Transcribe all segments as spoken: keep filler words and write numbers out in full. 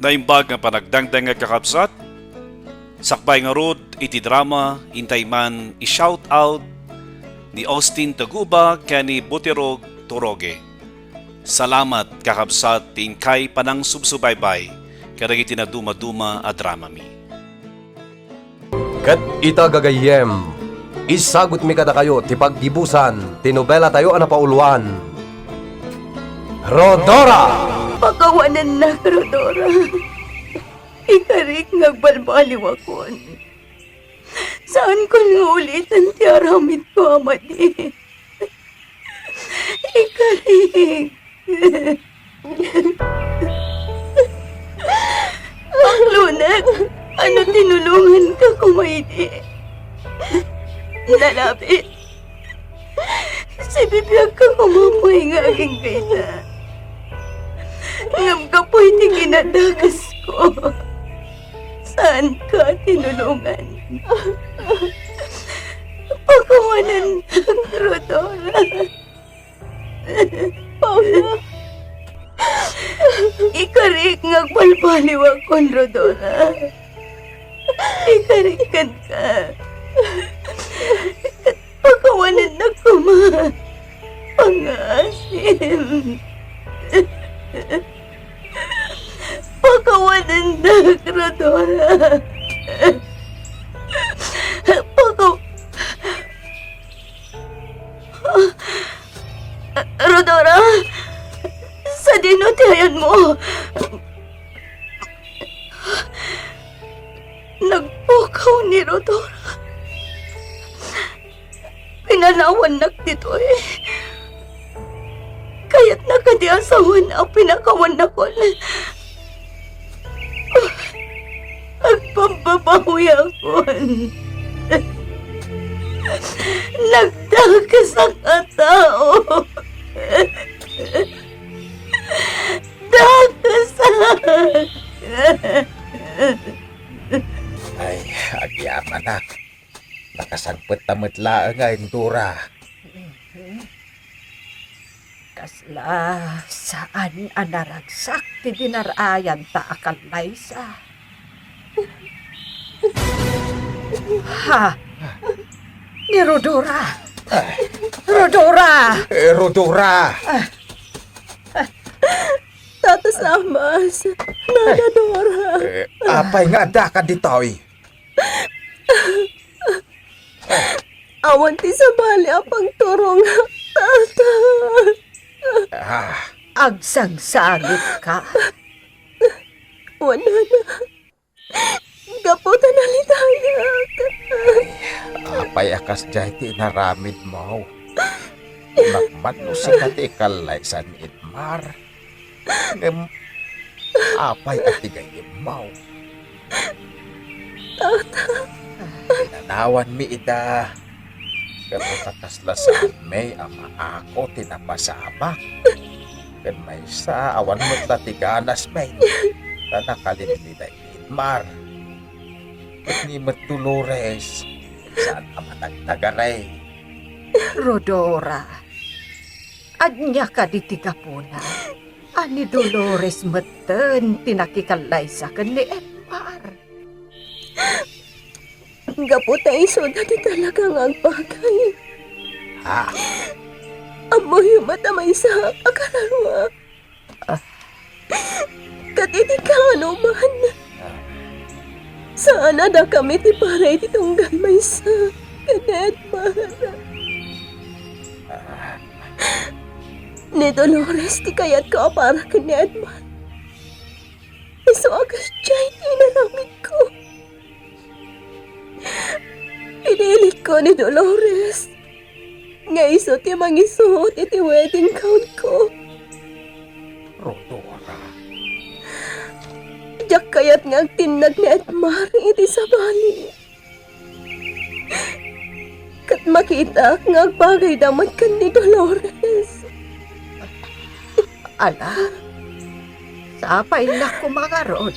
Naimbag nga panagdangdang nga kakabsat, sakbay ngarud iti drama, intay man i-shout out ni Austin Taguba ken ni Butirog Toroge. Salamat, kakabsat, ti inkay panangsubsubaybay kadagiti nadumaduma a dramami. Ket ita, gagayyem, isagutmi kadakayo ti paggibusan ti nobelatayo a napauluan, Rhodora! Pakawanennak, Rhodora. Ikarik nga agbalbaliwakon. Saankon nga uliten ti aramidko a madi. Ikarik. Baklonek, ano tinulonganka koma idi? Nalabit. Sibibiagka koma pay nga agingga ita. Ngem gapu iti kinadakasko, saanka tinulongan. Pakawanennak, Rhodora. Paula. Ikarik nga agbalbaliwakon, Rhodora. Ikarik kenka. Pakawanennak koma. Pangaasim. Pakawanennak, Rhodora. Pakaw-, Rhodora, sadino ti ayanmo? Nagpukaw ni Rhodora. Pinanawannak ditoy. Kayatna kadi a sawen a pinakawannakon. Agpabbabawiakon. Nagdakes a tao. Dakes a. Ay, agyamanak. Nakasangpet ta met laeng a indura. Kasla saan a naragsak ti dinarayanta a kallaysa. Ha? Ni Rhodora! Rhodora! Eh, Rhodora! Tata Samas, Nana Dora. Eh, apay nga addaka ditoy? Awan ti sabali a pagturongak, Tata. Ah. Agsagsagitka. Wen, Nana. Gapu ta nalitayak. Ay, apay a kasdiay ti inaramidmo? Kunak man no sika ti ikallaysa ni Edmar. Ngem apay a ti gayyemmo? Tata. Pinanawanmi ida. Ket no ta kasla saanmi a maako ti napasamak. Ken maysa, awan met la ti ganasmi. Ta nakalinmi daydi Edmar. Ket ni met Dolores, saan a matagtagaray. Rhodora, ania kadi ti gapuna a ni Dolores metten ti nakikallaysa ken ni Edmar? Gapu ta isuda ti talaga nga agbagay. Ah. Ammoyo met a maysa a kararua. Ah. Ket iti kaanoman, saan a dakami ti para iti tunggal maysa ken ni Edmar. Ah. Ni Dolores ti kayatko a para ken ni Edmar. Isu a kasdiay ti inaramidko. Pinilitko ni Dolores nga isu ti mangisuot iti wedding gownko. Rhodora. Diak kayat nga agtinnag ni Edmar iti sabali. Ket makitak nga agbagayda met ken ni Dolores. Ala, sapay la koma ngarud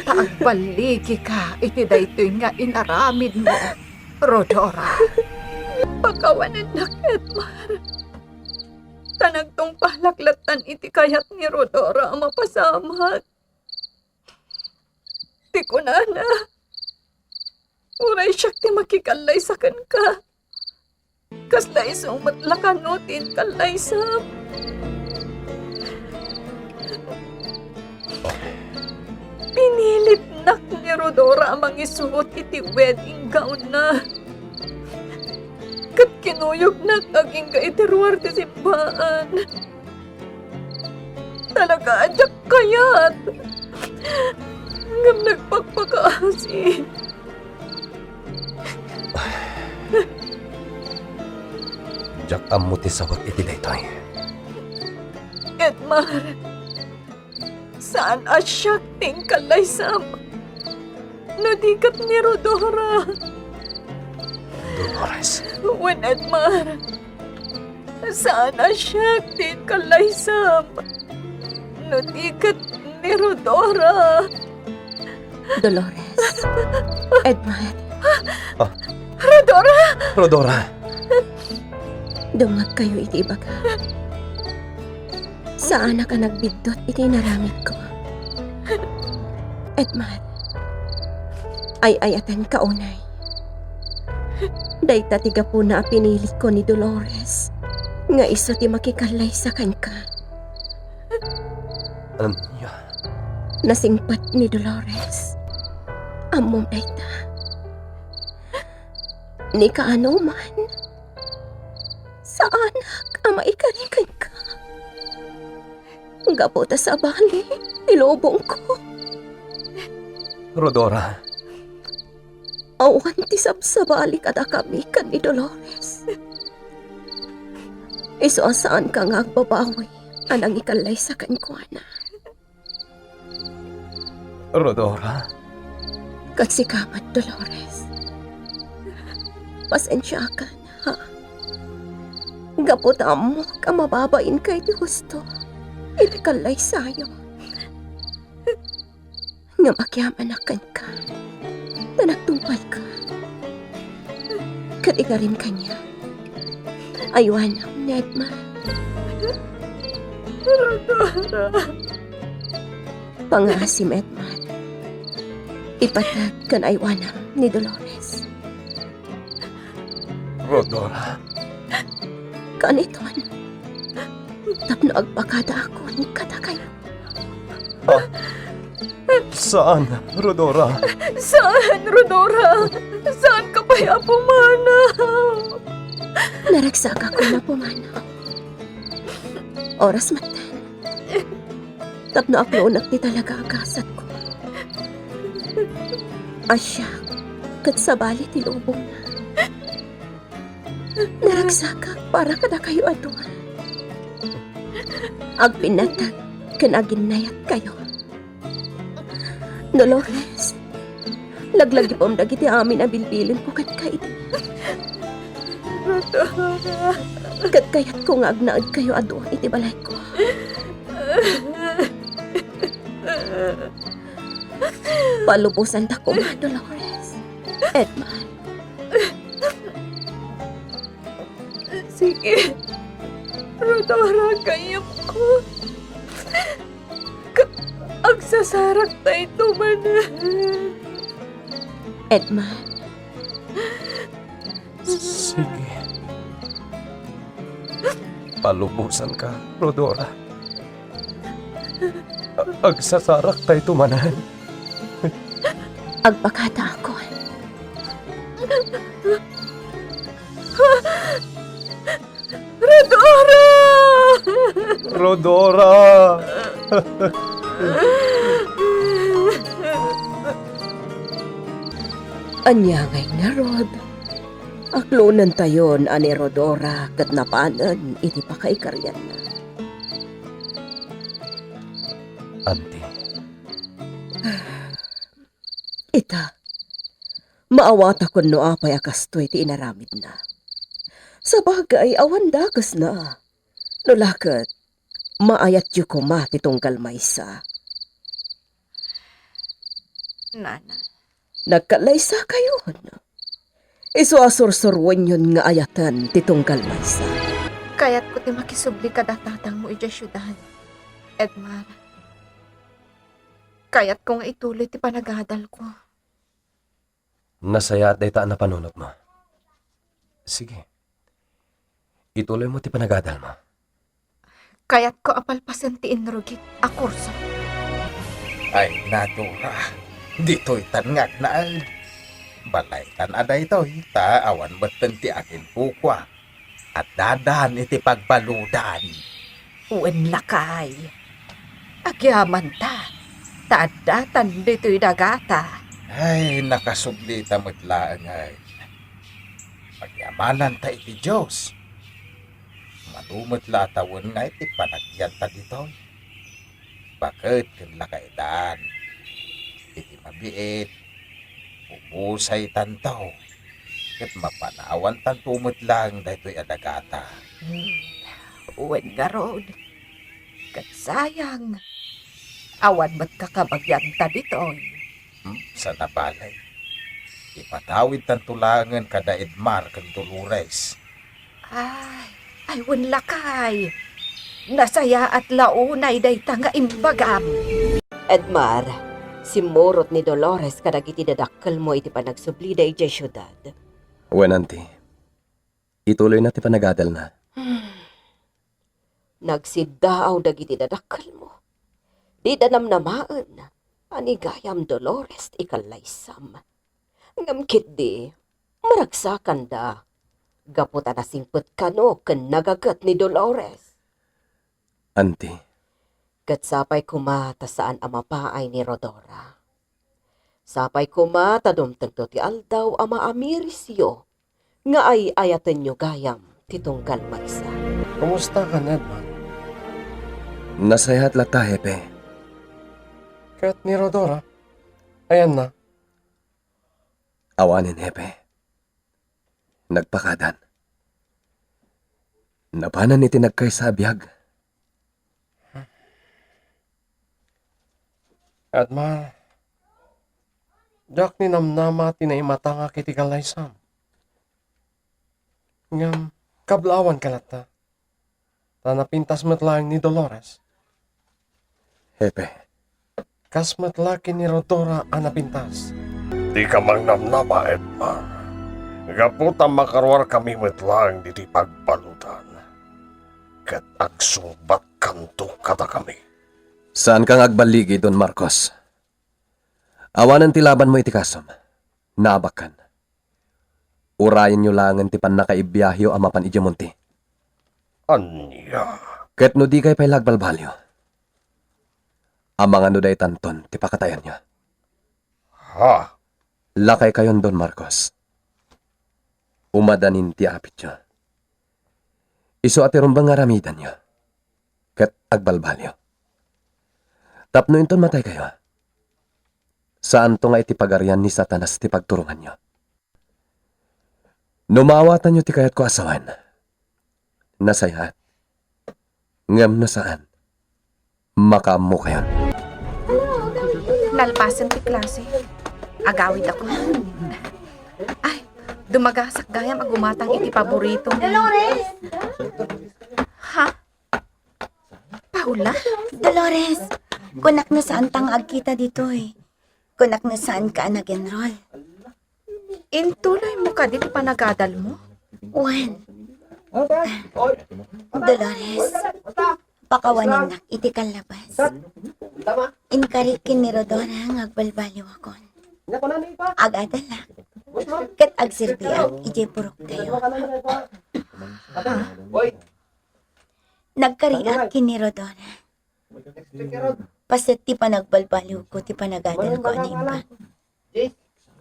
ta agballigika iti daytoy nga inaramidmo, Rhodora. Pakawanennak, Edmar. Ta nagtungpalak lattan iti kayat ni Rhodora a mapasamak. ti kunana. Uray siak ti makikallaysa kenka. Kasla isu met la kano ti inkallaysam. Pinilitnak ni Rodora a mangisuot iti wedding gownna. Ket kinuyognak agingga iti ruar ti simbaan. Talaga a diak kayat. Ngem nagpakpakaasi. Diak ammo ti sawek iti daytoy. Edmar, saan a siak ti inkallaysam. No di ket ni Rodora. Dolores. Wen, Edmar, saan a siak ti inkallaysam. No di ket ni Rodora. Dolores. Edmar. Ah. Rodora! Rodora! Dumngegkayo iti ibaga. Saanak a nagbiddut iti inaramidko. Edmar, ay-ayatenka unay. Dayta ti gapuna a pinilitko ni Dolores nga isu ti makikallaysa kenka. Ania? Nasingpet ni Dolores. Ammom dayta. Ni kaano man, saanak a maikari kenka. Gapu ta sabali ti lubongko. Rodora. Awan ti sabsabali kadakami ken ni Dolores. Isu a saanka nga agbabawi a nangikallaysa kenkuana. Rodora. Ket sika met, Dolores. Pasensiakan, ha? Gapu ta ammok a mababainka iti husto iti kallaysayo. Ngem agyamanak kenka, ta nagtungpalka. Ket igarim kaniak, aywanam ni Edmar. Rodora. Pangaasim, Edmar. Ipateg ken aywanam ni Dolores. Rodora. Kaniton, tapno agpakadaakon kadakayo. Ah, saan, Rodora? Saan, Rodora? Saanka pay a pumanaw? Naragsakak a pumanaw. Oras met tapno aklonak ti talaga a gasatko. A siak ket sabali ti lubongna. Naragsakak para kadakayo a dua. Agpinnatag ken aginnayatkayo. Dolores, laglagipem dagiti amin a bilbilinko kenka idi. Ket kayatko nga agnaedkayo a dua iti balayko. Palubosanta koma, Dolores. Edmar. Sige. Rodora, gayyemko. Ket agsasarakta ito manen. Edmar. Sige. Palubosanka, Rodora. A-, agsasarakta ito manen. Agpakadaakon. Rodora! Rodora! Ania ngay ngarud? Aklonentayon a ni Rodora ket napanen iti pakaikarianna. Anti. Ita, maawatakon no apay a kastoy ti inaramidna. Sabagay, awan dakesna. No la ket, maayatyo koma ti tunggal maysa. Nana. Nagkallaysakayon. Isu a sursuruenyon nga ayaten ti tunggal maysa. Kayatko ti makisubli kada tatangmo idiay siudad, Edmar. Kayatko nga ituloy ti panagadalko. Nasayaat dayta a napanunotmo. Sige. Ituloymo ti panagadalmo. Kayatko a palpasen ti inrugit a kurso. Ay, Nadora, ditoytan nga agnaed. Balaytan a daytoy, ta awan metten ti aginpukua. Addadan iti pagbaludan. Wen lakay. Agyamanta, ta addatan ditoy dagata. Ay, nakasublita met laengen. Pagyamananta iti Dios. Mano met la a tawen nga iti panagyanta ditoy. Baket ken lakaydan. Iti mabiit, umusaytanto, ket mapanawantanto met laeng daytoy a dagata. Hmm, wen ngarud, ket sayang, awan met kakabagianta ditoy. Hmm, saan a bale. Ipatawidtanto laengen kada Edmar ken Dolores. Ay, ay, wen lakay. Nasayaat la unay dayta nga imbagam. Edmar, simmurot ni Dolores kadagiti dadakkelmo iti panagsublida idiay siudad. Wen, anti. Ituloyna ti panagadalna. Hmm. Nagsiddaaw dagiti dadakkelmo. Dida namnamaen a ni gayam Dolores ti ikallaysam. Ngem ketdi, maragsakanda gapu ta nasingpet kano ken nagaget ni Dolores. Anti. Ket sapay koma ta saan a mapaay ni Rodora. Sapay koma ta dumtengto ti aldaw a maamirisyo nga ay-ayatenyo gayam ti tunggal maysa. Kumusta ka, Edmar? Nasayaat latta, Hepe. Ket ni Rodora? Ayanna? Awanen, Hepe. Nagpakadan. Napanan iti nagkaysa a biag. Edmar, diak ninamnama ti naimatangak iti kallaysam. Ngem, kablaawanka latta. Ta napintas met laeng ni Dolores. Hepe. Kas met la ken ni Rodora a napintas. Dika mangnamnama, Edmar. Gapu ta makaruarkami met laeng ditoy pagbaludan. Ket agsungbatkanto kadakami. Saanka nga agballigi, Don Marcos. Awanen ti labanmo iti kasom. Naabakkan. Urayenyo laengen ti pannakaibiahyo a mapan idiay monte. Ania? Ket no dikay pay la agbalbaliw, amangan no daytanton ti pakatayanyo. Ha? Lakaykayon, Don Marcos. Umadanin ti apityo. Isu a ti rumbeng nga aramidanyo, ket agbalbaliw. Tapno inton mataykayo, saanto nga iti pagarian ni Satanas ti pagturonganyo. No maawatanyo ti kayatko a sawen, nasayaat. Ngem no saan, makaammokayon. Nalpasen ti klase. Agawidakon. Ay, dumagasak gayam a gumatang iti paborito. Dolores! Ha? Paula? Dolores, kunak no saanta nga agkita ditoy. Kunak no saanka a nag-enroll. Intuloymo kadi ti panagadalmo? Wen. Dolores, pakawanennak iti kallabas. Inkarik ken ni Rodora nga agbalbaliwakon. Agadalak ket agserbiak idiay puroktayo. Nagkariak ken ni Rodora. Paset ti panagbalbaliwko ti panagadalko a naimbag.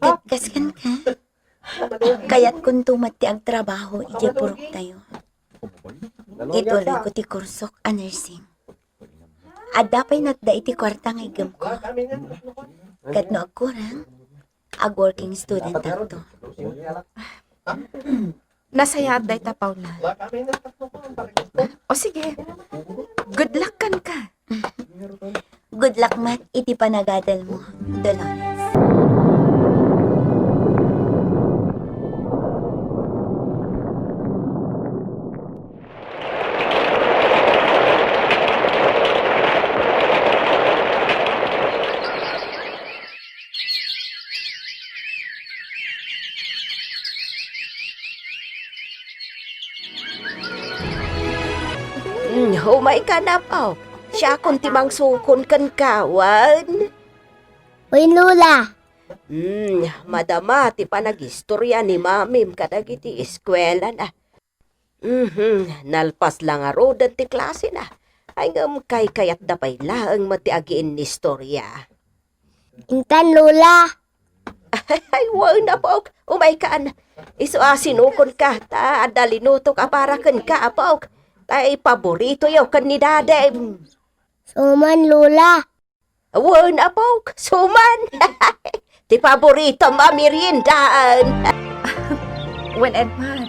Ket kas kenka, kayatkonto met ti agtrabaho idiay puroktayo. Ituloyko ti kursok a nursing. Adda pay natda iti kuarta nga iggemko. Ket no agkurang, ag-working studentakto. Nasayaat dayta, Paula. O sige, good luck kenka. Good luck met iti panagadalmo, Dolores. Umaykan, Apo. Siakon ti mangsukon kenka, wen? Wen, Lola. Hmm, madama ti panagistoria ni Mamim kadagiti eskuelana. Mhm, nalpas la ngaruden ti klasena. Ay, ngem kaykayatda pay laeng met ti agiinnistoria. Intan, Lola. Ay, wen, Apok. Umaykan. Isu a sinukonka, ta adda linutok a para kenka, Apok. Ta ipaboritoyo ken ni Dadem. Suman, Lola. Wen, Apok. Suman. Ti paboritom a meriendaan. Wen, Edmar,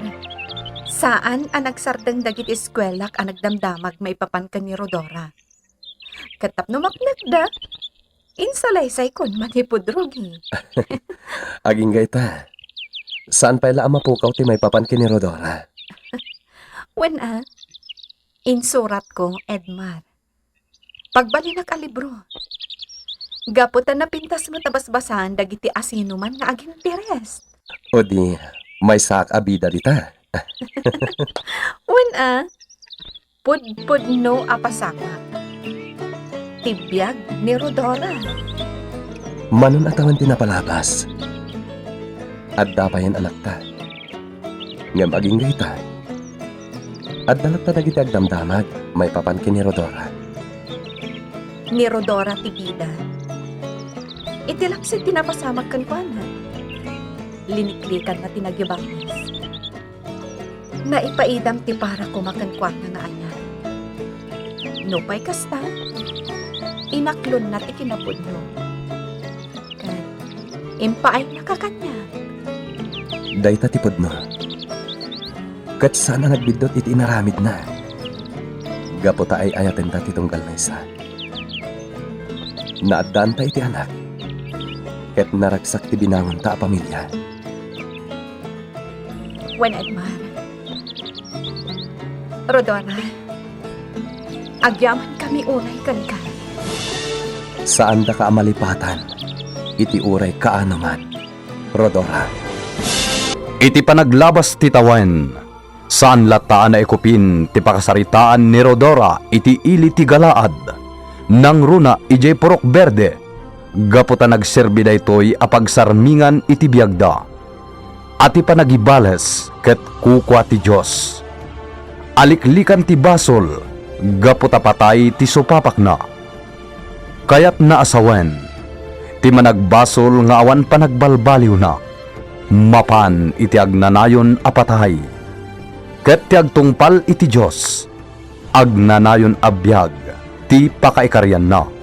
saan a nagsardeng dagiti eskuelak a nagdamdamag maipapan ken ni Rodora. Ket tapno maknekda, insalaysayko manipud rugi. Agingga ita, saan pay la a mapukaw ti maipapan ken ni Rodora. Wen a, insuratko, Edmar. Pagbalinak a libro. Gapu ta napintas met a basbasaen dagiti asinoman nga aginteres. O di, maysaak a bida dita. Wen a, pudpudno a pasamak. Ti biag ni Rodora. Manon a tawen ti napalabas. Adda payen anakta. Ngem agingga ita, adda latta dagiti agdamdamag maipapan ken ni Rodora. Ni Rodora ti bida. Iti lapsed ti napasamak kenkuana, liniklikanna ti nagibangis. Naipaidam ti para koma kenkuana nga ania. Nupay kasta, inaklonna ti kinapudno. Ket impaayna ka kaniak. Dayta ti pudno. Ket saan a nagbiddut iti inaramidna. Gapu ta ay-ayatenta ti tunggal maysa. Naaddaanta iti anak. Ket naragsak ti binangonta a pamilia. Wen, Edmar. Rodora, agyamankami unay kenka. Saandaka a malipatan iti uray kaano man, Rodora. Iti panaglabas ti tawen, saan latta a naikupin ti pakasaritaan ni Rodora iti ili ti Galaad, nangruna idiay purok berde, gapu ta nagserbi daytoy a pagsarmingan iti biagda. A ti panagibales ket kukua ti Dios. Aliklikan ti basol gapu ta patay ti supapakna. Kayatna a sawen ti managbasol nga awan panagbalbaliwna mapan iti agnanayon a patay. Ket ti agtungpal iti Dios, agnanayon a biag ti pakaikarianna.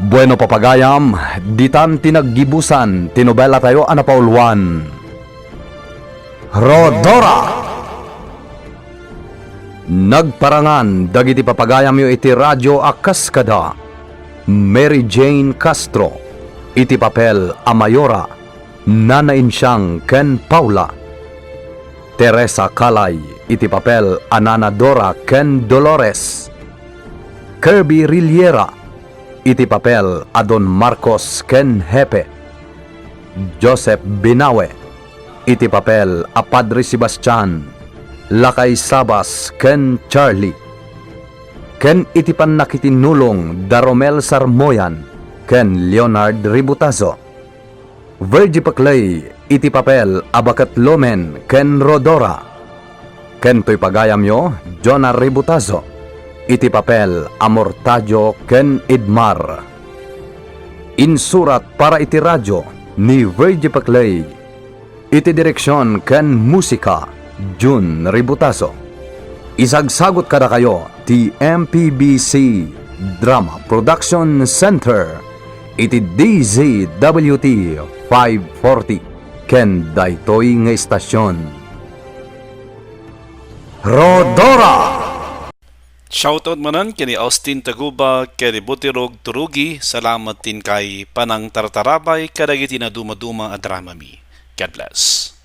Bueno, papagayam, ditan ti naggibusan ti nobelatayo a napauluan, Rodora. Nagparangan dagiti papagayamyo iti radio a kas kada Mary Jane Castro iti papel a Mayora, Nana Insiang ken Paula, Teresa Calay iti papel a Nana Dora ken Dolores, Kirby Riliera iti papel a Don Marcos ken Hepe, Joseph Binawe iti papel a Padre Sebastian, Lakay Sabas ken Charlie, ken iti pannakitinulong da Romel Sarmoyan ken Leonard Ributazo. Virgie Peclay iti papel a Baket Lomen ken Rodora. Ken toy pagayamyo, Jonah Ributazo iti papel a Mortadio ken Edmar. Insurat para iti radio ni Virgie Peclay. Iti direksion ken musika, Jun Ributazo. Isagsagut kadakayo ti M P B C Drama Production Center iti D Z W T five forty ken daytoy nga istasion. Rodora! Shoutout manen ken ni Austin Taguba ken ni Butirog Turugi. Salamat ti inkay panangtartarabay kadagiti nadumaduma a dramami. God bless.